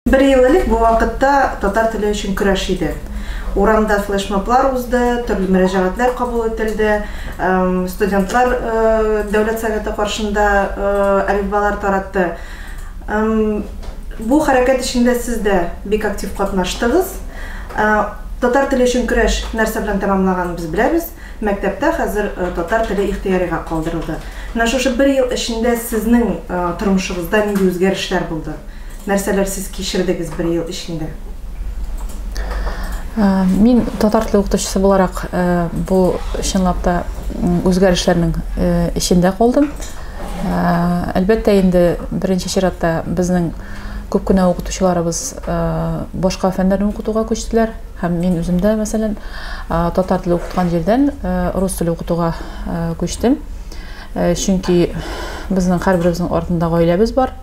Бер ел элек бу вакытта татар теле өчен көрәш иде. Урамда флешмоблар узды, төрле мөрәҗәгатьләр кабул ителде, студентлар Дәүләт Советы каршында әлифбалар таратты. Бу хәрәкәт эчендә сез дә бик актив катнаштыгыз. Татар теле өчен көрәш нәрсә белән тәмамлаганын без беләбез. Мәктәптә хәзер татар теле ихтыярига калдырылды. Менә шушы бер ел эчендә сезнең тормышыгызда нинди үзгәрешләр булды? Нәрсәләр сез кичердегез бер ел эчендә? Мин татар теле укытучысы буларак бу чынлап та үзгәрешләрнең эчендә калдым. Әлбәттә инде беренче чиратта безнең күп кенә укытучыларыбыз башка фәннәрне укытуга күчтеләр. Һәм мин үзем дә, мәсәлән, татар теле укыткан җирдән рус теле укытуга күчтем. Чөнки безнең һәрберебезнең артында гаиләбез бар.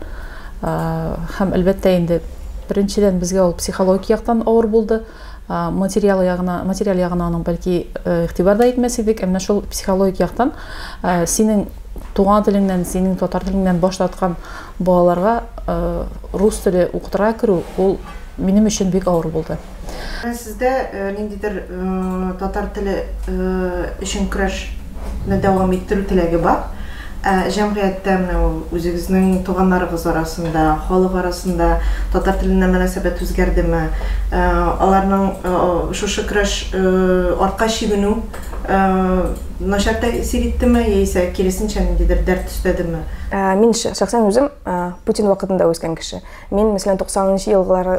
Һәм әлбәттә инде беренчедән безгә ул психологик яктан авыр булды. Материал ягына, материаль ягына аның бәлки игътибар да итмәс идек, ә менә шул психологик яктан синең туган телеңнән, синең татар телеңнән баш тарткан балаларга рус теле укытырга керү, ул минем өчен бик авыр булды. Менә сездә ниндидер татар теле өчен көрәшне дәвам иттерү теләге бар. Ә җәмгыятьтә менә ул үзегезнең туганнарыгыз арасында, халык арасында татар теленә мөнәсәбәт үзгәрдеме? Аларның шушы көрәш артка чигенү начар тәэсир иттеме яисә киресенчә ниндидер дәрт өстәдеме? Мин шәхсән үзем Путин вакытында үскән кеше. Мин, мәсәлән, 90 нчы елгылары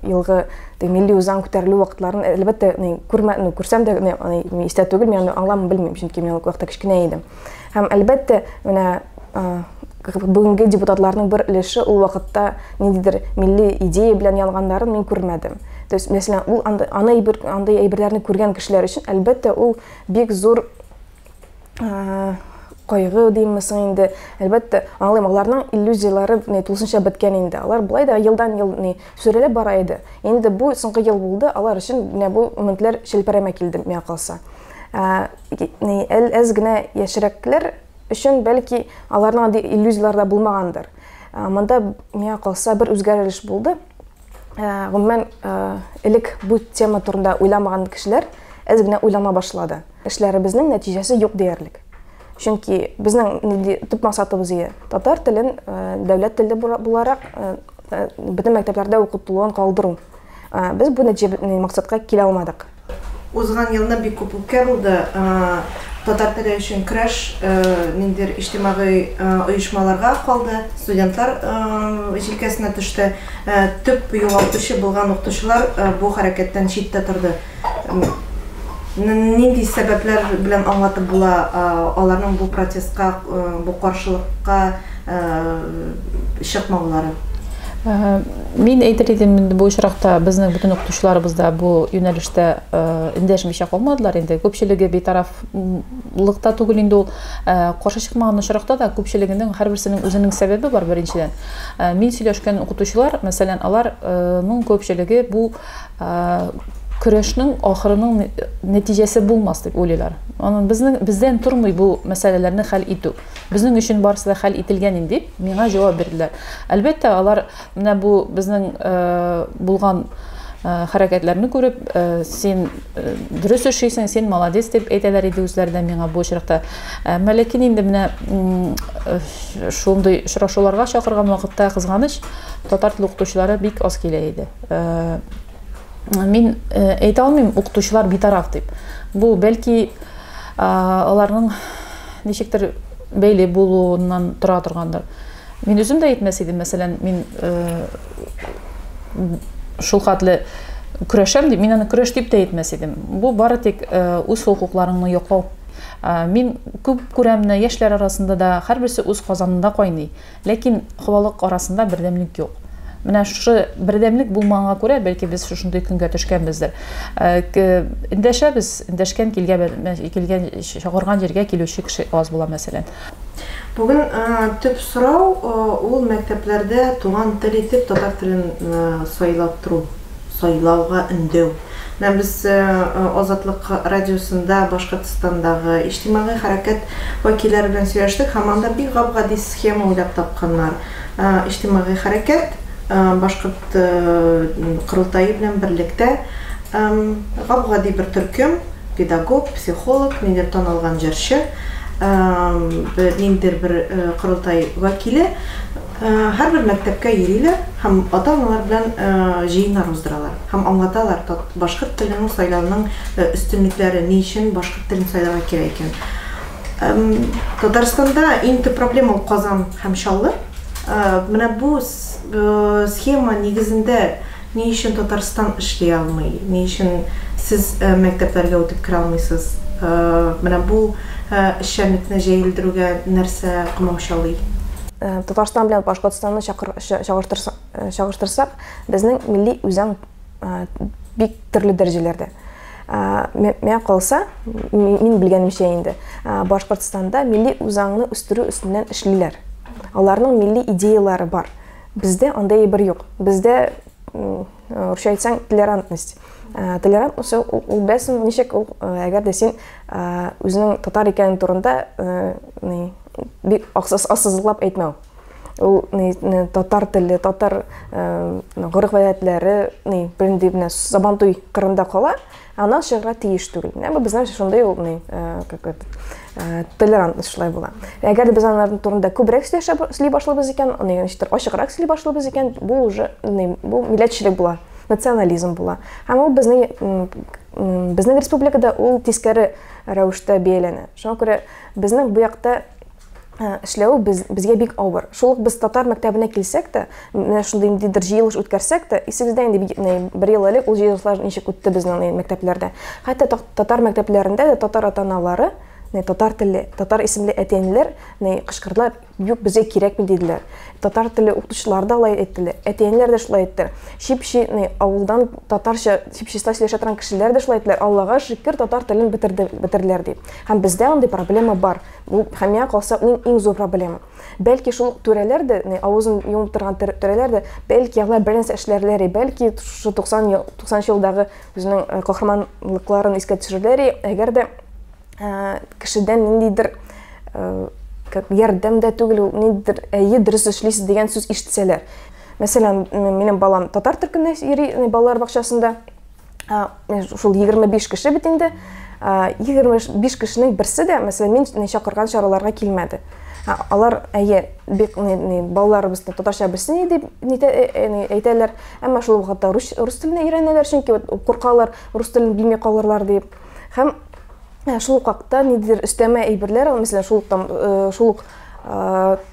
елгы милли үзаң күтәрелү вакытларын, әлбәттә, күрмә, ну, күрсәм дә, мин истә түгел, мин аны аңламый белмим, чөнки мин ул вакытта кечкенә идем. Һәм, әлбәттә, менә бүгенге депутатларның бер өлеше ул вакытта ниндидер милли идея белән янганнарын мин күрмәдем. То есть, мәсәлән, ул аны әйбер, андый әйберләрне күргән кешеләр өчен, әлбәттә, ул бик зур кайгы димме соң инде. Әлбәттә, аңлыйм, аларның иллюзияләре ни тулысынча беткән инде. Алар болай да елдан-ел ни сүрелеп бара иде. Инде бу соңгы ел булды, алар өчен менә бу өметләр челпәрәмә килде, миңа калса. Ни әз генә яшьрәкләр өчен бәлки аларның андый иллюзияләре дә булмагандыр. Монда миңа калса бер үзгәреш булды. Гомумән, элек бу тема турында уйламаган кешеләр әз генә уйлана башлады. Эшләребезнең нәтиҗәсе юк диярлек. Чөнки безнең нинди төп максатыбыз иде? Татар телен дәүләт теле буларак бөтен мәктәпләрдә укытылуын калдыру. Без бу нәтиҗә максатка килә алмадык. Узган елны бик күп үпкә булды. Татар теле өчен көрәш ниндидер иҗтимагый оешмаларга калды, студентлар җилкәсенә төште. Төп югалтучы булган укытучылар бу хәрәкәттән читтә торды. Нинди сәбәпләр белән аңлатып була аларның бу протестка, бу каршылыкка чыкмауларын? Мин әйтер идем, инде бу очракта безнең бөтен укытучыларыбыз да бу юнәлештә эндәшмичә калмадылар инде. Күпчелеге битарафлык та түгел инде ул. Каршы чыкмаган очракта да күпчелегенең һәрберсенең үзенең сәбәбе бар беренчедән. Мин сөйләшкән укытучылар, мәсәлән, аларның күпчелеге бу көрәшнең ахырының нәтиҗәсе булмас дип уйлыйлар. Аның безнең бездән тормый бу мәсьәләләрне хәл итү. Безнең өчен барысы да хәл ителгән инде дип миңа җавап бирделәр. Әлбәттә, алар менә бу безнең булган хәрәкәтләрне күреп, син дөрес эшлисең, син молодец дип әйтәләр иде үзләре дә миңа бу очракта. Әмма ләкин инде менә шундый очрашуларга чакырган вакытта кызганыч, татар теле укытучылары бик аз килә иде. Мин әйтә алмыйм, укытучылар битараф дип. Бу бәлки аларның ничектер бәйле булуыннан тора торгандыр. Мин үзем дә әйтмәс идем, мәсәлән, мин шул хәтле көрәшәм дип, мин аны көрәш дип тә әйтмәс идем. Бу бары тик үз хокукларыңны яклау. Мин күп күрәм, менә яшьләр арасында да һәрберсе үз казанында кайный. Ләкин халык арасында бердәмлек юк. Менә шушы бердәмлек булмаганга күрә, бәлки без шушындый көнгә төшкәнбездер. Эндәшәбез, эндәшкән килгән, килгән чакырган җиргә килүче кеше аз була, мәсәлән. Бүген төп сорау ул мәктәпләрдә туган тел итеп татар телен сайлап тору, сайлауга өндәү. Менә без Азатлык радиосында Башкортстандагы иҗтимагый хәрәкәт вәкилләре белән сөйләштек һәм анда бик гап-гади схема уйлап тапканнар. Иҗтимагый хәрәкәт Башкорт корылтае белән берлектә гап-гади бер төркем педагог, психолог, ниндидер танылган җырчы, ниндидер бер корылтай вәкиле һәрбер мәктәпкә йөриләр һәм ата-аналар белән җыеннар уздыралар һәм аңлаталар башкорт теленең сайлауның өстенлекләре, ни өчен башкорт телен сайларга кирәк икән. Татарстанда иң төп проблема ул Казан һәм Чаллы. Менә бу схема нигезендә ни өчен Татарстан эшли алмый? Ни өчен сез мәктәпләргә үтеп керә алмыйсыз? Менә бу эшчәнлекне җәелдерүгә нәрсә комаучалый? Татарстан белән Башкортстанны чагыштырсак, безнең милли үзаң бик төрле дәрәҗәләрдә. Миңа калса, мин белгәнемчә инде, Башкортстанда милли үзаңны үстерү өстеннән эшлиләр. Аларның милли идеялары бар. Бездә андый әйбер юк. Бездә, русча әйтсәң, толерантность. Толерантность ул беләсең, ничек ул, әгәр дә син үзеңнең татар икәнең турында бик ассызыклап әйтмәү. Ул татар теле, татар гореф-гадәтләре, бернинди менә Сабантуй кырында кала, аннан чыгарга тиеш түгел. Менә бу безнең шундый ул, как это, толерантность шулай була. Әгәр дә без аларның турында күбрәк сөйли башлыйбыз икән, ничектер ачыграк сөйли башлыйбыз икән, бу уже, бу милләтчелек була, национализм була. Һәм ул безнең республикада ул тискәре рәвештә бәяләнә. Шуңа күрә безнең бу якта эшләү безгә бик авыр. Шул ук без татар мәктәбенә килсәк тә, менә шундый ниндидер җыелыш үткәрсәк тә, исегездә инде бер ел элек ул җыелышлар ничек үтте безнең мәктәпләрдә. Хәтта татар мәктәпләрендә дә татар ата-аналары, татар телле, татар исемле әти-әниләр кычкырдылар, юк, безгә кирәкми диделәр. Татар теле укытучылары да алай әйттеләр, әти-әниләр дә шулай әйттеләр. Чип-чи авылдан татарча чип-чиста сөйләшә торган кешеләр дә шулай әйттеләр. Аллага шөкер, татар телен бетерделәр дип. Һәм бездә андый проблема бар. Бу һәм миңа калса, иң зур проблема. Бәлки шул ук түрәләр дә, авызын йомып торган түрәләр дә, бәлки алар бер нәрсә эшләрләр, бәлки шушы туксанынчы елдагы үзенең каһарманлыкларын искә төшерерләр, әгәр дә кешедән ниндидер ярдәм дә түгел, ул ниндидер әйе, дөрес эшлисез дигән сүз ишетсәләр. Мәсәлән, минем балам татар төркеменә йөри, балалар бакчасында. Шул 25 кеше бит инде. 25 кешенең берсе дә, мәсәлән, мин чакырган чараларга килмәде. Алар, әйе, бик, балаларыбыз татарча белсен дип әйтәләр, әмма шул вакытта рус теленә өйрәнәләр, чөнки куркалар, рус телен белми калырлар дип. Һәм шул ук вакытта ниндидер өстәмә әйберләр, мәсәлән, шул ук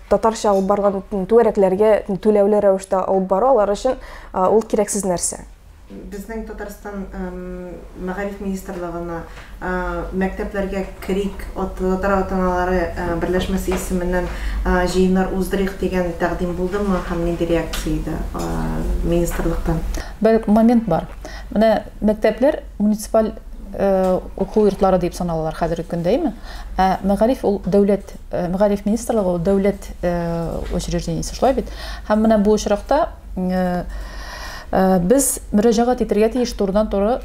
татарча алып барган түгәрәкләргә түләүле рәвештә алып бару алар өчен ул кирәксез нәрсә. Безнең Татарстан мәгариф министрлыгына мәктәпләргә керик, татар ата-аналары берләшмәсе исеменнән җыеннар уздырыйк дигән тәкъдим булдымы һәм нинди реакция иде министрлыктан? Бер момент бар. Менә мәктәпләр муниципаль уку йортлары дип саналалар хәзерге көндә, әйме? Ә мәгариф ул дәүләт, мәгариф министрлыгы ул дәүләт учреждениесе, шулай бит? Һәм менә бу очракта без мөрәҗәгать итәргә тиеш турыдан-туры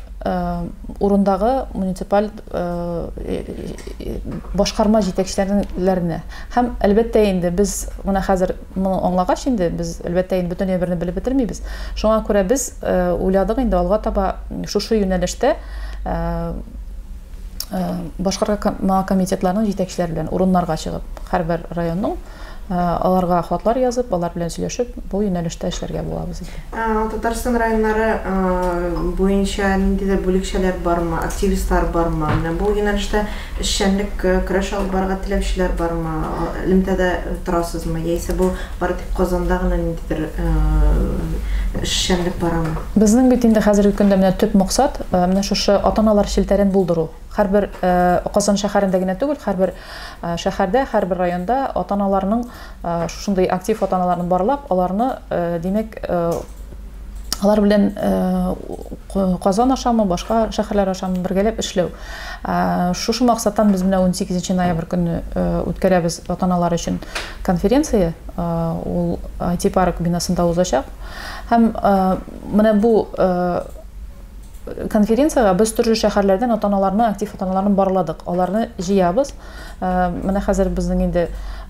урындагы муниципаль башкарма җитәкчеләренә. Һәм әлбәттә инде без менә хәзер моны аңлагач инде без әлбәттә инде бөтен әйберне белеп бетермибез. Шуңа күрә без уйладык инде алга таба шушы юнәлештә башкарма комитетларының җитәкчеләре белән урыннарга чыгып, һәрбер районның аларга хатлар язып, алар белән сөйләшеп, бу юнәлештә эшләргә булабыз инде. Татарстан районнары буенча ниндидер бүлекчәләр бармы, активистлар бармы? Менә бу юнәлештә эшчәнлек, көрәш алып барырга теләүчеләр бармы? Элемтәдә торасызмы? Яисә бу бары тик Казанда гына ниндидер эшчәнлек барамы? Безнең бит инде хәзерге көндә менә төп максат, менә шушы ата-аналар челтәрен булдыру. Һәрбер Казан шәһәрендә генә түгел, һәрбер шәһәрдә, һәрбер районда ата-аналарның шушындый актив ата-аналарны барлап, аларны, димәк, алар белән Казан ашамы, башка шәһәрләр ашамы бергәләп эшләү. Шушы максаттан без менә 18 ноябрь көнне үткәрәбез ата-аналар өчен конференция, ул IT парк бинасында узачак. Һәм менә бу конференциягә без төрле шәһәрләрдән ата-аналарны, актив ата-аналарны барладык. Аларны җыябыз. Менә хәзер безнең инде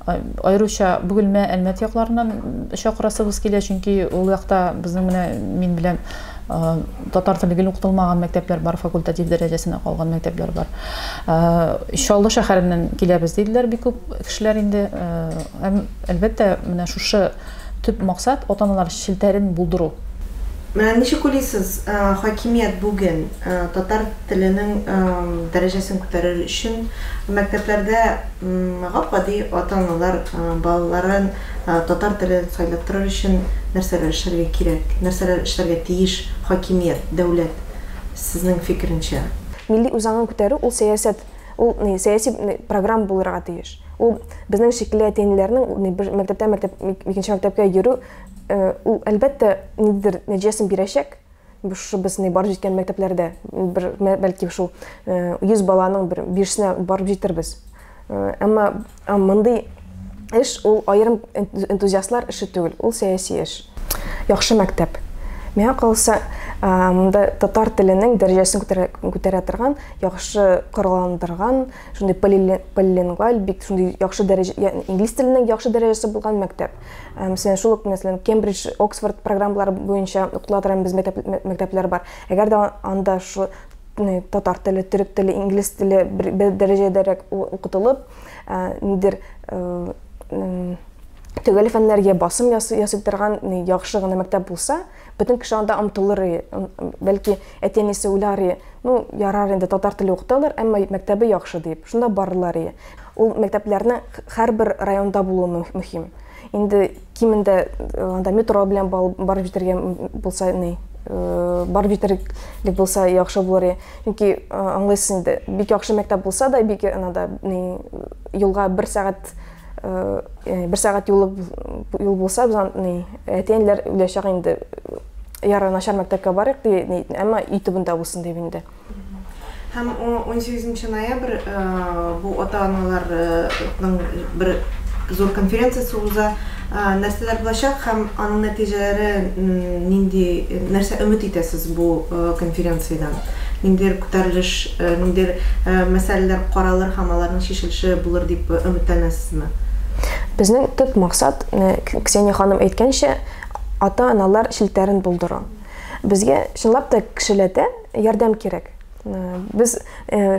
Аеруча Бөгелмә, Әлмәт якларыннан чакырасыбыз килә, чөнки ул якта безнең менә мин белән татар теле гел укытылмаган мәктәпләр бар, факультатив дәрәҗәсенә калган мәктәпләр бар. Чаллы шәһәреннән киләбез диделәр бик күп кешеләр инде. Һәм әлбәттә, менә шушы төп максат ата-аналар челтәрен булдыру. Менә ничек уйлыйсыз, хакимият бүген татар теленең дәрәҗәсен күтәрер өчен мәктәпләрдә гап-гади ата-аналар балаларын татар телен сайлаттырыр өчен нәрсәләр эшләргә кирәк, нәрсәләр эшләргә тиеш хакимият, дәүләт, сезнең фикеренчә? Милли үзаңын күтәрү ул сәясәт, ул сәяси программа булырга тиеш. Ул безнең шикелле әти-әниләрнең бер мәктәптән мәктәп, икенче мәктәпкә йөрү, ул әлбәттә ниндидер нәтиҗәсен бирәчәк. Шушы без ни барып җиткән мәктәпләрдә бер, бәлки шул 100 баланың бер бишесенә барып җитербез. Әмма мондый эш ул аерым энтузиастлар эше түгел, ул сәяси эш. Яхшы мәктәп. Миңа калса, монда татар теленең дәрәҗәсен күтәрә торган, яхшы коралландырган, шундый полилингваль, бик шундый яхшы дәрәҗә, инглиз теленең яхшы дәрәҗәсе булган мәктәп. Мәсәлән, шул ук, мәсәлән, Кембридж, Оксфорд программалары буенча укытыла торган без мәктәпләр бар. Әгәр дә анда шу татар теле, төрек теле, инглиз теле бер дәрәҗәдәрәк укытылып, нидер төгәл фәннәргә басым ясый торган яхшы гына мәктәп булса, бөтен кеше анда омтылыр, бәлки әти-әнисе уйлар, ну, ярар инде татар теле укыталар, әмма мәктәбе яхшы дип, шунда барырлар. Ул мәктәпләрнең һәрбер районда булуы мөһим. Инде кимендә анда метро белән барып җитәргә булса, ни, барып җитәрлек булса яхшы булыр. Чөнки аңлыйсыз инде, бик яхшы мәктәп булса да, бик анада ни юлга бер сәгать бер сәгать юлы юл булса, без ни әти-әниләр уйлачак инде, ярар, начар мәктәпкә барыйк, ди, әмма өй төбендә булсын дип инде. Һәм 18 ноябрь бу ата-аналарның бер зур конференциясе уза. Нәрсәләр булачак һәм аның нәтиҗәләре нинди, нәрсә өмет итәсез бу конференциядән? Ниндидер күтәрелеш, ниндидер мәсьәләләр каралыр һәм аларның чишелеше булыр дип өметләнәсезме? Безнең төп максат, Ксения ханым әйткәнчә, ата-аналар челтәрен булдыру. Безгә чынлап та кешеләрдә ярдәм кирәк. Без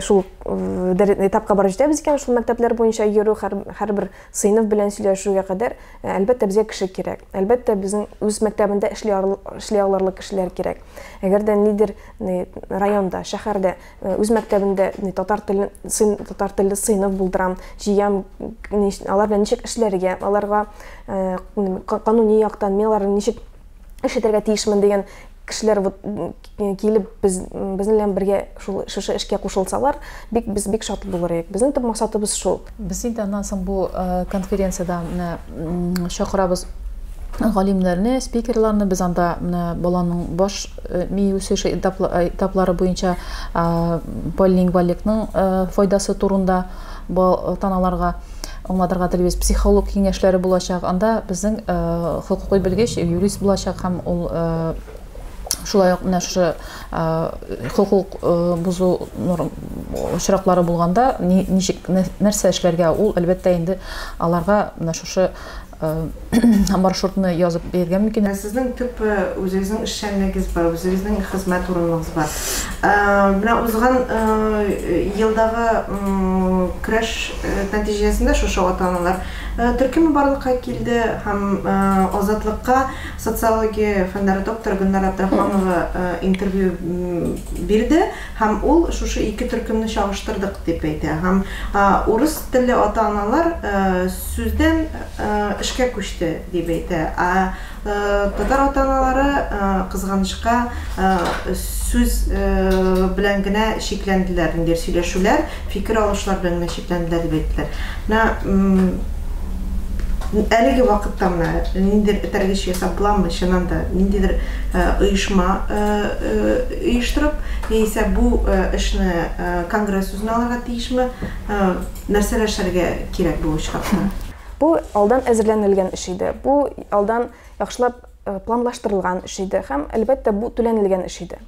шул этапка барып җитәбез икән, шул мәктәпләр буенча йөрү, һәрбер сыйныф белән сөйләшүгә кадәр, әлбәттә, безгә кеше кирәк. Әлбәттә, безнең үз мәктәбендә эшли алырлык кешеләр кирәк. Әгәр дә нидер районда, шәһәрдә үз мәктәбендә татар телен, татар телле сыйныф булдырам, җыям, алар белән ничек эшләргә, аларга кануни яктан мин аларны ничек эш итәргә тиешмен дигән кешеләр вот килеп безнең белән бергә шул шушы эшкә кушылсалар, бик без бик шат булыр идек. Безнең төп максатыбыз шул. Без инде аннан соң бу конференциядә менә чакырабыз галимнәрне, спикерларны. Без анда менә баланың баш ми үсеше этаплары буенча полилингваллыкның файдасы турында ата-аналарга аңлатырга телибез. Психолог киңәшләре булачак. Анда безнең хокукый белгеч, юрист булачак һәм ул шулай ук менә шушы хокук бозу очраклары булганда ничек нәрсә эшләргә, ул әлбәттә инде аларга менә шушы маршрутны язып бирергә мөмкин. Сезнең төп үзегезнең эшчәнлегегез бар, үзегезнең хезмәт урыныгыз бар. Менә узган елдагы көрәш нәтиҗәсендә шушы ата-аналар төркеме барлыкка килде һәм Азатлыкка социология фәннәре докторы Гөлнара Абдрахманова интервью бирде һәм ул шушы ике төркемне чагыштырдык дип әйтә. Һәм урыс телле ата-аналар сүздән эшкә күчте дип әйтә. Ә татар ата-аналары кызганычка сүз белән генә чикләнделәр, ниндидер сөйләшүләр, фикер алышлар белән генә чикләнделәр дип әйттеләр. Менә әлеге вакытта менә ниндидер этәргеч ясап буламы, чыннан да ниндидер оешма оештырып, яисә бу эшне конгресс үзенә алырга тиешме? Нәрсәләр эшләргә кирәк бу очракта? Бу алдан әзерләнелгән эш иде. Бу алдан яхшылап планлаштырылган эш иде һәм, әлбәттә, бу түләнелгән эш иде.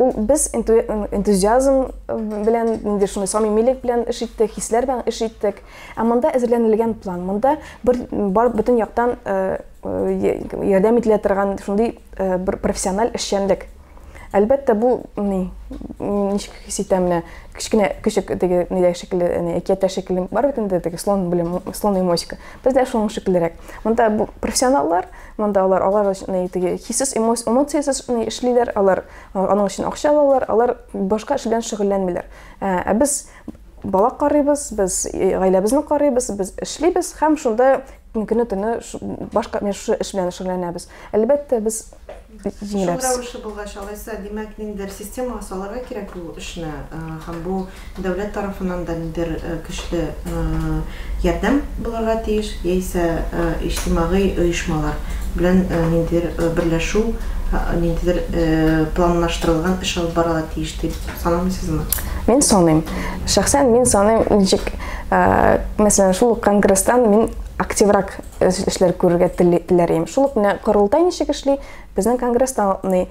Ул без энтузиазм белән, инде шундый самимилек белән эш иттек, хисләр белән эш иттек. Ә монда әзерләнелгән план, монда бер бар бөтен яктан ярдәм ителә торган шундый бер профессиональ эшчәнлек. Әлбәттә, бу ни, ничек хис итәм менә, кечкенә көчек теге нидә шикелле, әни, әкияттә шикелле бар бит инде теге слон белән слон и моська. Бездә шуның шикеллерәк. Монда бу профессионаллар, монда алар алар ни теге хиссез эмоциясез ни эшлиләр, алар аның өчен акча алалар, алар башка эш белән шөгыльләнмиләр. Ә без бала карыйбыз, без гаиләбезне карыйбыз, без эшлибез һәм шунда көне-төне башка менә шушы эш белән шөгыльләнәбез. Әлбәттә, без җиңеләбез. Шул рәвешле булгач, алайса, димәк, ниндидер системага салырга кирәк бу эшне, һәм бу дәүләт тарафыннан да ниндидер көчле ярдәм булырга тиеш, яисә иҗтимагый оешмалар белән ниндидер берләшү, ниндидер планлаштырылган эш алып барырга тиеш дип санамыйсызмы? Мин саныйм. Шәхсән мин саныйм, ничек, мәсәлән, шул ук конгресстан мин активрак эшләр күрергә теләр идем. Шул ук менә корылтай ничек эшли, безнең конгресста ни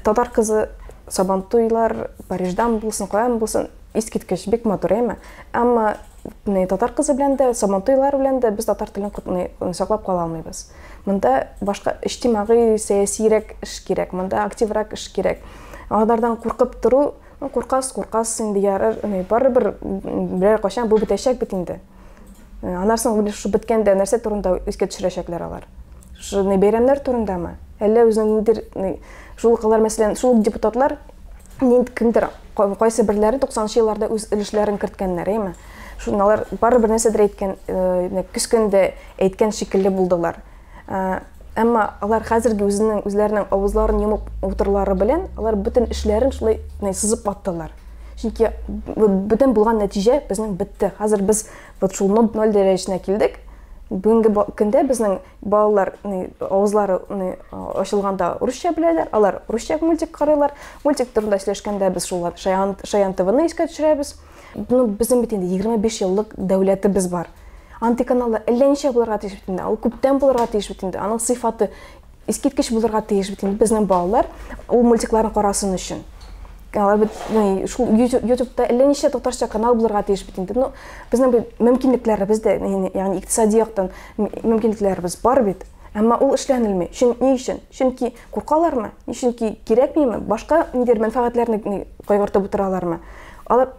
татар кызы Сабантуйлар, Париждан булсын, каян булсын, искиткеч, бик матур, әйме? Әмма ни татар кызы белән дә, Сабантуйлар белән дә без татар телен саклап кала алмыйбыз. Монда башка иҗтимагый, сәясирәк эш кирәк, монда активрак эш кирәк. Алардан куркып тору, ну, куркас, куркас инде ярар, барыбер берәр кайчан бу бетәчәк бит инде. Аннан соң шушы беткәндә нәрсә турында искә төшерәчәкләр алар? Шушы бәйрәмнәр турындамы? Әллә үзенең ниндидер шул ук алар, мәсәлән, шул ук депутатлар нинди кемдер кайсы берләре 90 елларда үз өлешләрен керткәннәр, әйме? Шуны алар барыбер нәрсәдер әйткән, көскәндә әйткән шикелле булдылар. Әмма алар хәзерге үзенең үзләренең авызларын йомып утырулары белән алар бөтен эшләрен шулай сызып аттылар. Чөнки бөтен булган нәтиҗә безнең бетте. Хәзер без вот шул ноль дәрәҗәсенә килдек. Бүгенге көндә безнең балалар авызлары ачылганда русча беләләр, алар русча мультик карыйлар. Мультик турында сөйләшкәндә без шул Шаян, Шаян ТВны искә төшерәбез. Ну, безнең бит инде 25 еллык дәүләтебез бар. Антиканаллар әллә ничә булырга тиеш бит инде, ул күптән булырга тиеш бит инде, аның сыйфаты искиткеч булырга тиеш бит инде. Безнең балалар ул мультикларны карасын өчен. Алар бит шул YouTube'та әллә ничә татарча канал булырга тиеш бит инде. Ну, безнең бит мөмкинлекләребез дә, ягъни икътисади яктан мөмкинлекләребез бар бит. Әмма ул эшләнелми. Чөнки ни өчен? Чөнки куркалармы? Чөнки кирәкмиме? Башка ниндидер мәнфәгатьләрне кайгыртып утыралармы? Алар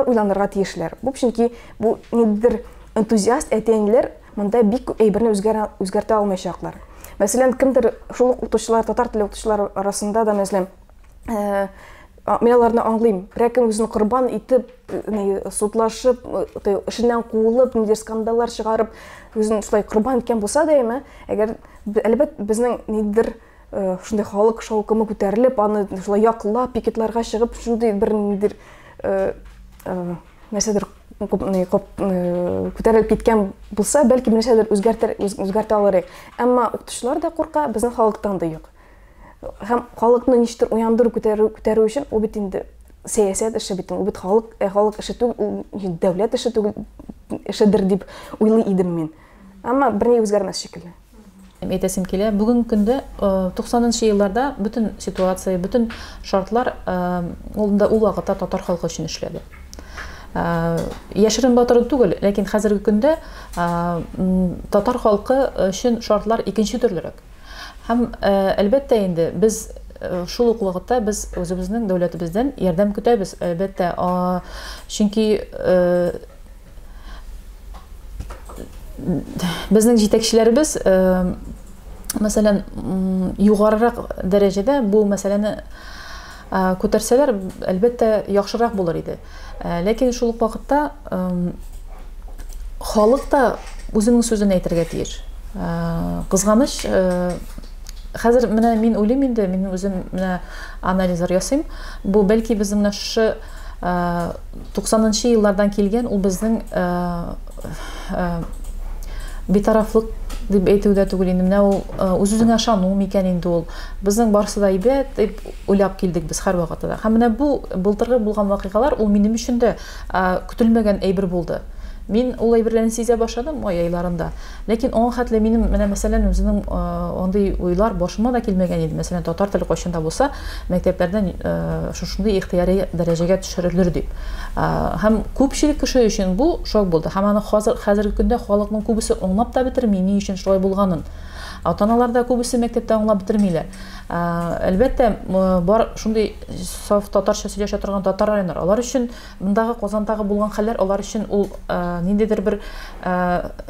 уйланырга тиешләр. Бу чөнки бу ниндидер энтузиаст әти-әниләр монда бик күп әйберне үзгәртә алмаячаклар. Мәсәлән, кемдер шул ук укытучылар, татар теле укытучылары арасында да, мәсәлән, мин аларны аңлыйм. Берәр үзен корбан итеп, судлашып, эшеннән куылып, ниндидер скандаллар чыгарып, үзен шулай корбан иткән булса да, әмма әгәр әлбәт безнең ниндидер шундый халык шаукымы күтәрелеп, аны шулай яклап, пикетларга чыгып, шундый бер ниндидер нәрсәдер күтәрелеп киткән булса, бәлки нәрсәдер үзгәртә алыр идек. Әмма укытучылар да курка, безнең халыктан да юк. Һәм халыкны ничектер уяндыру, күтәрү өчен ул бит инде сәясәт эше бит, ул бит халык эше түгел, ул дәүләт эше түгел, эшедер дип уйлый идем мин. Әмма берни үзгәрмәс шикелле. Әйтәсем килә, бүгенге көндә 90 елларда бөтен ситуация, бөтен шартлар ул вакытта татар халкы өчен эшләде. Яшерен батырын түгел, ләкин хәзерге көндә татар халкы өчен шартлар икенче төрлерәк. Һәм әлбәттә инде без шул ук вакытта без үзебезнең дәүләтебездән ярдәм көтәбез, әлбәттә, чөнки безнең җитәкчеләребез, мәсәлән, югарырак дәрәҗәдә бу мәсьәләне күтәрсәләр, әлбәттә, яхшырак булыр иде. Ләкин шул ук вакытта халык та үзенең сүзен әйтергә тиеш. Кызганыч, хәзер менә мин уйлыйм инде, мин үзем менә анализлар ясыйм. Бу бәлки безнең менә шушы 90 еллардан килгән, ул безнең битарафлык дип әйтү дә түгел инде. Менә ул үз-үзеңә ышану микән инде ул. Безнең барысы да әйбәт дип уйлап килдек без һәр вакытта да. Һәм менә бу былтыргы булган вакыйгалар ул минем өчен дә көтелмәгән әйбер булды. Мин ул әйберләрне сизә башладым май айларында. Ләкин аңа хәтле минем менә мәсәлән үземнең андый уйлар башыма да килмәгән иде. Мәсәлән, татар теле кайчан да булса мәктәпләрдән шушындый ихтыяри дәрәҗәгә төшерелер дип. Һәм күпчелек кеше өчен бу шок булды. Һәм аны хәзер хәзерге көндә халыкның күбесе аңлап та бетерми, ни өчен шулай булганын. Ата-аналар да күбесе мәктәптә аңлап бетермиләр. Әлбәттә, бар шундый саф татарча сөйләшә торган татар районнар. Алар өчен Мондагы Казандагы булган хәлләр алар өчен ул ниндидер бер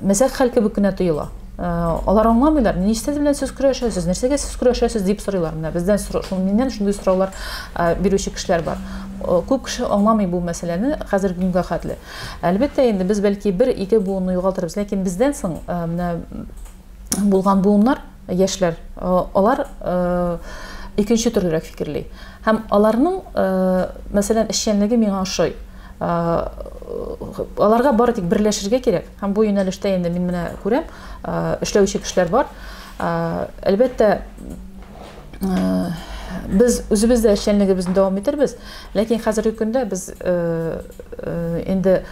мәзәк хәл кебек кенә тоела. Алар аңламыйлар, нәрсә белән сез көрәшәсез, нәрсәгә сез көрәшәсез дип сорыйлар. Менә бездән миннән шундый сораулар бирүче кешеләр бар. Күп кеше аңламый бу мәсьәләне хәзерге көнгә хәтле. Әлбәттә инде без бәлки бер-ике буынны югалтырбыз, ләкин бездән соң менә булган буыннар, яшьләр, алар икенче төрлерәк фикерли. Һәм аларның, мәсәлән, эшчәнлеге миңа ошый. Аларга бары тик берләшергә кирәк. Һәм бу юнәлештә инде мин менә күрәм, эшләүче кешеләр бар. Әлбәттә, без үзебез дә эшчәнлегебезне дәвам итербез, ләкин хәзерге көндә без инде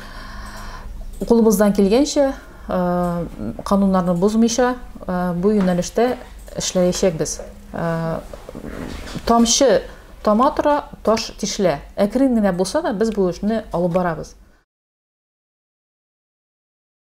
кулыбыздан килгәнчә кануннарны бозмыйча бу юнәлештә эшләячәкбез. Тамчы тама тора, таш тишелә. Әкрен генә булса да без бу эшне алып барабыз.